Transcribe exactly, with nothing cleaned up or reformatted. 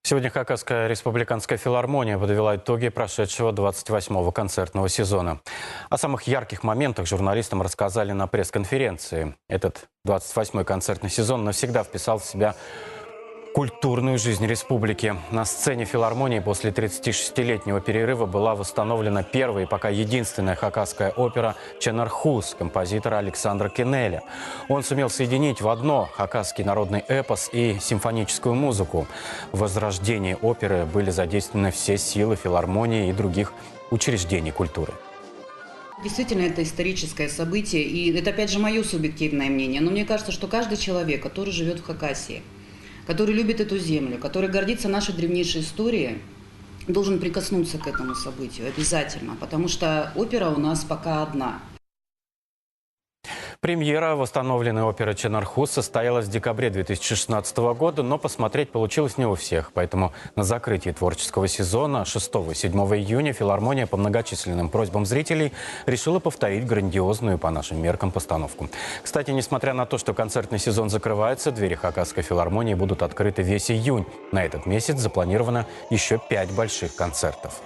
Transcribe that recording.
Сегодня Хакасская республиканская филармония подвела итоги прошедшего двадцать восьмого концертного сезона. О самых ярких моментах журналистам рассказали на пресс-конференции. Этот двадцать восьмой концертный сезон навсегда вписал в себя культурную жизнь республики. На сцене филармонии после тридцатишестилетнего перерыва была восстановлена первая и пока единственная хакасская опера «Чонар Хуус» композитора Александра Кенеля. Он сумел соединить в одно хакасский народный эпос и симфоническую музыку. В возрождении оперы были задействованы все силы филармонии и других учреждений культуры. Действительно, это историческое событие, и это, опять же, моё субъективное мнение, но мне кажется, что каждый человек, который живёт в Хакасии, который любит эту землю, который гордится нашей древнейшей историей, должен прикоснуться к этому событию обязательно, потому что опера у нас пока одна. Премьера восстановленной оперы «Чонар Хуус» состоялась в декабре две тысячи шестнадцатого года, но посмотреть получилось не у всех, поэтому на закрытии творческого сезона шестого и седьмого июня филармония по многочисленным просьбам зрителей решила повторить грандиозную по нашим меркам постановку. Кстати, несмотря на то, что концертный сезон закрывается, двери Хакасской филармонии будут открыты весь июнь. На этот месяц запланировано ещё пять больших концертов.